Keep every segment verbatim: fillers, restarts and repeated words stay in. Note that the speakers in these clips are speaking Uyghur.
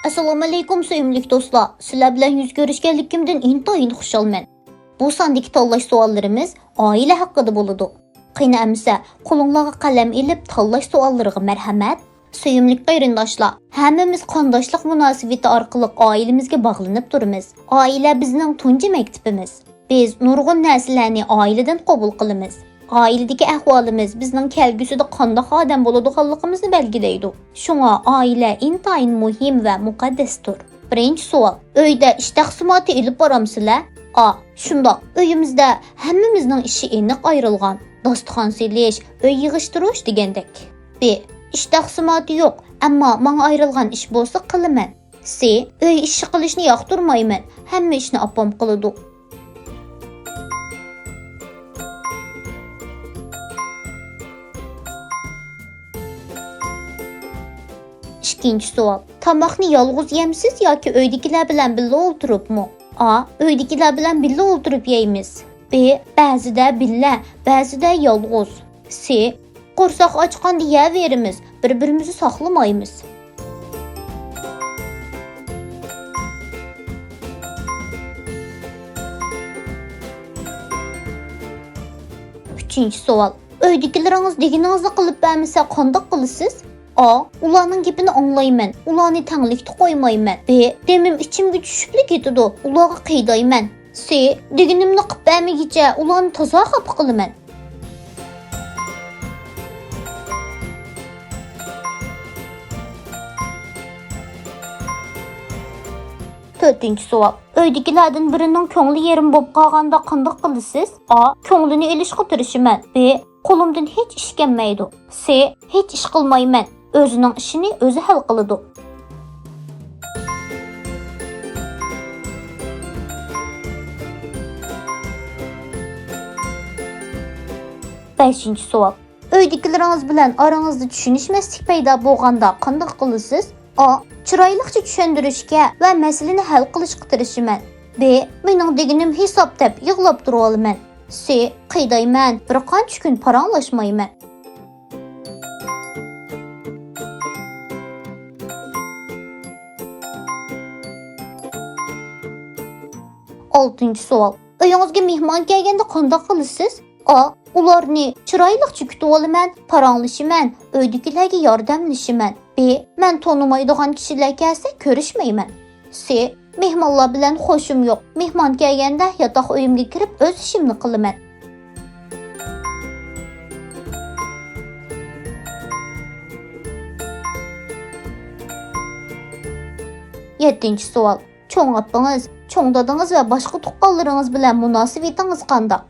ئەسسالامۇئەلەيكۇم، سۆيۈملۈك دوستلار! سىلەر بىلەن يۈز كۆرۈشكەنلىكىمدىن ئىنتايىن خۇشالمەن. بۇ ساندىكى تاللاش سوئاللىرىمىز ئائىلە ھەققىدە بولىدۇ. قېنى ئەمىسە، قولۇڭلارغا قەلەم ئېلىپ، تاللاش سوئاللىرىغا مەرھەمەت. سۆيۈملۈك قېرىنداشلار، ھەممىمىز قانداشلىق مۇناسىۋىتى ئارقىلىق ئائىلىمىزگە باغلىنىپ تۇرىمىز. ئائىلە بىزنىڭ تۇنجى مەكتىپىمىز. بىز نۇرغۇن نەرسىلەرنى ئائىلىدىن قوبۇل قىلىمىز. ئائىلىدىكى ئەھۋالىمىز بىزنىڭ كەلگۈسىدە قانداق ئادەم بولىدىغانلىقىمىزنى بەلگىلەيدۇ. شۇڭا ئائىلە ئىنتايىن مۇھىم ۋە مۇقەددەستۇر. بىرىنچى سوئال، ئۆيدە ئىش تەقسىماتى ئېلىپ بارامسىلەر؟ ئا، شۇنداق، ئۆيىمىزدە ھەممىمىزنىڭ ئىشى ئېنىق ئايرىلغان. داستىخان سېلىش، ئۆي يىغىشتۇرۇش دېگەندەك. ب، ئىش تەقسىماتى يوق، ئەمما ماڭا ئايرىلغان ئىش بولسا قىلىمەن. سى، ئۆي ئىشى قىلىشنى ياقتۇرمايمەن، ھەممە ئىشنى ئاپام قىلىدۇ. ئىككىنچى سوئال، تاماقنى يالغۇز يەمسىز ياكى ئۆيدىكىلەر بىلەن بىللە ئولتۇرۇپمۇ؟ ئا، ئۆيدىكىلەر بىلەن بىللە ئولتۇرۇپ يەيمىز. ب، بەزىدە بىللە، بەزىدە يالغۇز. سى، قورساق ئاچقاندا يەۋېرىمىز، بىر-بىرىمىزنى ساقلىمايمىز. ئۈچىنچى سوئال، ئۆيدىكىلىرىڭىز دېگىنىڭىزنى قىلىپ بەرمىسە قانداق قىلىسىز؟ ئا، ئۇلارنىڭ گېپىنى ئاڭلايمەن، ئۇلارنى تەڭلىكتە قويمايمەن. ب، دېمىم ئىچىمگە چۈشۈپلا كېتىدۇ، ئۇلارغا قىيدايمەن. سى، دېگىنىمنى قىلىپ بەرمىگىچە ئۇلارنى تازا خاپا قىلىمەن. تۆتىنچى سوئال، ئۆيدىكىلەردىن بىرىنىڭ كۆڭلى يېرىم بولۇپ قالغاندا قانداق قىلىسىز؟ ئا، كۆڭلىنى ئېلىشقا تىرىشىمەن. ب، قولۇمدىن ھېچ ئىش كەلمەيدۇ. سى، ھېچ ئىش قىلمايمەن. ئۆزىنىڭ ئىشىنى ئۆزى ھەل قىلىدۇ. بەشىنچى سوئال. ئۆيدىكىلىرىڭىز بىلەن ئارىڭىزدا چۈشىنىشمەسلىك پەيدا بولغاندا قانداق قىلىسىز؟ ئا، چىرايلىقچە چۈشەندۈرۈشكە ۋە مەسىلىنى ھەل قىلىشقا تىرىشىمەن. ب، مېنىڭ دېگىنىم ھېساب دەپ يىغلاپ تۇرۇۋالىمەن. سى، قىيدايمەن، بىر قانچە كۈن پاراڭلاشمايمەن. ئالتىنچى سوئال. ئۆيىڭىزگە مېھمان كەلگەندە قانداق قىلىسىز؟ ئا، ئۇلارنى چىرايلىقچە كۈتۈۋالىمەن، پاراڭلىشىمەن، ئۆيدىكىلەرگە ياردەملىشىمەن. ب، مەن تونۇمايدىغان كىشىلەر كەلسە كۆرۈشمەيمەن. سى، مېھمانلار بىلەن خوشۇم يوق. مېھمان كەلگەندە ياتاق ئۆيۈمگە كىرىپ ئۆز ئىشىمنى قىلىمەن. يەتتىنچى سوئال. چوڭ ئاپىڭىز، چوڭ دادىڭىز ۋە باشقا تۇغقانلىرىڭىز بىلەن مۇناسىۋىتىڭىز قانداق؟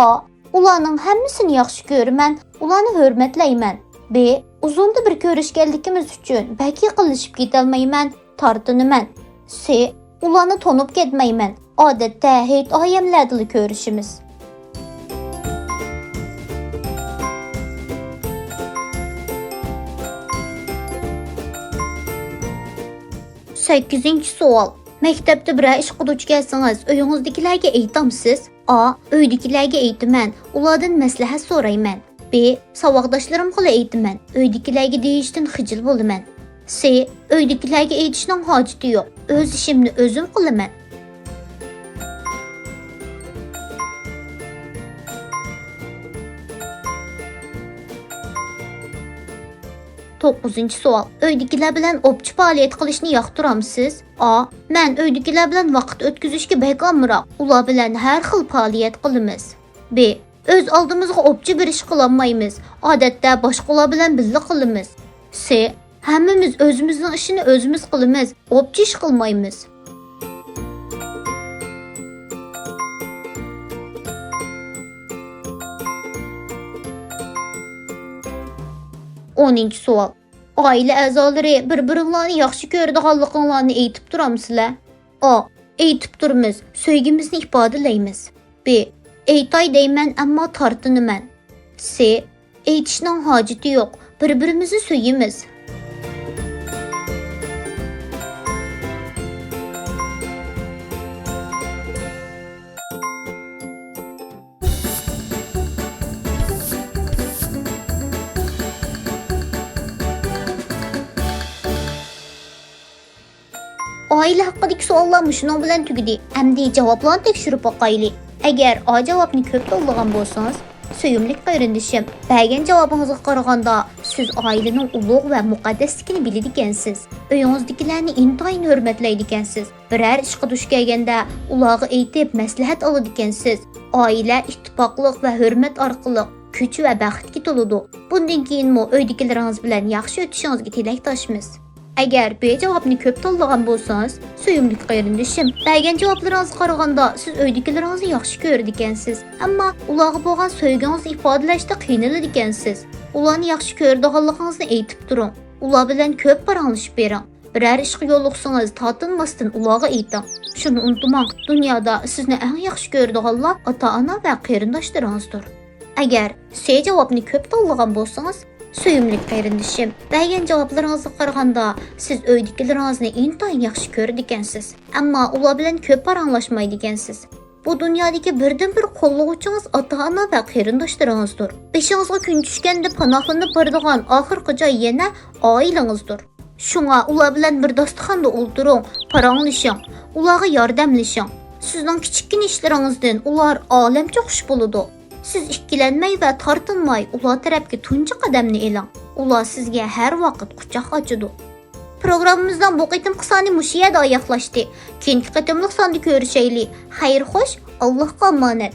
ئا، ئۇلارنىڭ ھەممىسىنى ياخشى كۆرىمەن، ئۇلارنى ھۆرمەتلەيمەن. ب، ئۇزۇندا بىر كۆرۈشكەنلىكىمىز ئۈچۈن بەك يېقىنلىشىپ كېتەلمەيمەن، تارتىنىمەن. سى، ئۇلارنى تونۇپ كەتمەيمەن. ئادەتتە ھېيت-ئايەملەردىلا كۆرۈشىمىز. سەككىزىنچى سوئال. مەكتەپتە بىرەر ئىشقا دۇچ كەلسىڭىز، ئۆيىڭىزدىكىلەرگە ئېيتامسىز؟ ئا، ئۆيدىكىلەرگە ئېيتىمەن، ئۇلاردىن مەسلىھەت سورايمەن. ب، ساۋاقداشلىرىمغىلا ئېيتىمەن، ئۆيدىكىلەرگە دېيىشتىن خىجىل بولىمەن. سى، ئۆيدىكىلەرگە ئېيتىشنىڭ ھاجىتى يوق، ئۆز ئىشىمنى ئۆزۈم قىلىمەن. توققۇزىنچى سوئال. ئۆيدىكىلەر بىلەن ئوپچە پائالىيەت قىلىشنى ياقتۇرامسىز؟ ئا، مەن ئۆيدىكىلەر بىلەن ۋاقىت ئۆتكۈزۈشكە بەك ئامراق، ئۇلار بىلەن ھەر خىل پائالىيەت قىلىمىز. ب، ئۆز ئالدىمىزغا ئوپچە بىر ئىش قىلالمايمىز. ئادەتتە باشقىلار بىلەن بىللە قىلىمىز. سى، ھەممىمىز ئۆزىمىزنىڭ ئىشىنى ئۆزىمىز قىلىمىز، ئوپچە ئىش قىلمايمىز. ئونىنچى سوئال. ئائىلە ئەزالىرى بىر-بىرىڭلارنى ياخشى كۆرىدىغانلىقىڭلارنى ئېيتىپ تۇرامسىلەر؟ ئا، ئېيتىپ تۇرىمىز، سۆيگۈمىزنى ئىپادىلەيمىز. ب، ئېيتاي دەيمەن، ئەمما تارتىنىمەن. سى، ئېيتىشنىڭ ھاجىتى يوق، بىر-بىرىمىزنى سۆيىمىز. ئائىلە ھەققىدىكى سوئاللار مۇشۇنىڭ بىلەن تۈگىدى. ئەمدى جاۋابلارنى تەكشۈرۈپ باقايلى. ئەگەر ئا جاۋابنى كۆپ تاللىغان بولسىڭىز، سۆيۈملۈك قېرىندىشىم، بەرگەن جاۋابىڭىزغا قارىغاندا، سىز ئائىلىنىڭ ئۇلۇغ ۋە مۇقەددەسلىكىنى بىلىدىكەنسىز. ئۆيىڭىزدىكىلەرنى ئىنتايىن ھۆرمەتلەيدىكەنسىز. بىرەر ئىشقا دۇچ كەلگەندە، ئۇلارغا ئېيتىپ مەسلىھەت ئالىدىكەنسىز. ئائىلە ئىتتىپاقلىق ۋە ھۆرمەت ئارقىلىق كۈچ ۋە بەختكە تولىدۇ. بۇندىن كېيىنمۇ ئۆيدىكىلىرىڭىز بىلەن ياخشى ئۆتۈشىڭىزگە تىلەكداشمىز. ئەگەر بى جاۋابنى كۆپ تاللىغان بولسىڭىز، سۆيۈملۈك قېرىندىشىم، بەرگەن جاۋابلىرىڭىزغا قارىغاندا، سىز ئۆيدىكىلىرىڭىزنى ياخشى كۆرىدىكەنسىز. ئەمما ئۇلارغا بولغان سۆيگۈڭىزنى ئىپادىلەشتە قىينىلىدىكەنسىز. ئۇلارنى ياخشى كۆرىدىغانلىقىڭىزنى ئېيتىپ تۇرۇڭ. ئۇلار بىلەن كۆپ پاراڭلىشىپ بېرىڭ. بىرەر ئىشقا يولۇقسىڭىز، تارتىنماستىن ئۇلارغا ئېيتىڭ. شۇنى ئۇنتۇماڭ، دۇنيادا سىزنى ئەڭ ياخشى كۆرىدىغانلار ئاتا-ئانا ۋە قېرىنداشلىرىڭىزدۇر. ئەگەر سى جاۋابنى كۆپ تاللىغان بولسىڭىز، سۆيۈملۈك قېرىندىشىم، بەرگەن جاۋابلىرىڭىزغا قارىغاندا، سىز ئۆيدىكىلىرىڭىزنى ئىنتايىن ياخشى كۆرىدىكەنسىز. ئەمما ئۇلار بىلەن كۆپ پاراڭلاشمايدىكەنسىز. بۇ دۇنيادىكى بىردىنبىر قوللىغۇچىڭىز ئاتا-ئانا ۋە قېرىنداشلىرىڭىزدۇر. بېشىڭىزغا كۈن چۈشكەندە پاناھلىنىپ بارىدىغان ئاخىرقى جاي يەنە ئائىلىڭىزدۇر. شۇڭا ئۇلار بىلەن بىر داستىخاندا ئولتۇرۇڭ، پاراڭلىشىڭ، ئۇلارغا ياردەملىشىڭ. سىزنىڭ كىچىككىنە ئىشلىرىڭىزدىن ئۇلار ئالەمچە خۇش بولىدۇ. سىز ئىككىلەنمەي ۋە تارتىنماي ئۇلار تەرەپكە تۇنجى قەدەمنى ئېلىڭ. ئۇلار سىزگە ھەر ۋاقىت قۇچاق ئاچىدۇ. پروگراممىمىزنىڭ بۇ قېتىمقى سانى مۇشۇ يەردە ئاياغلاشتى. كېيىنكى قېتىملىق ساندا كۆرۈشەيلى. خەير خوش، ئاللاھقا ئامانەت.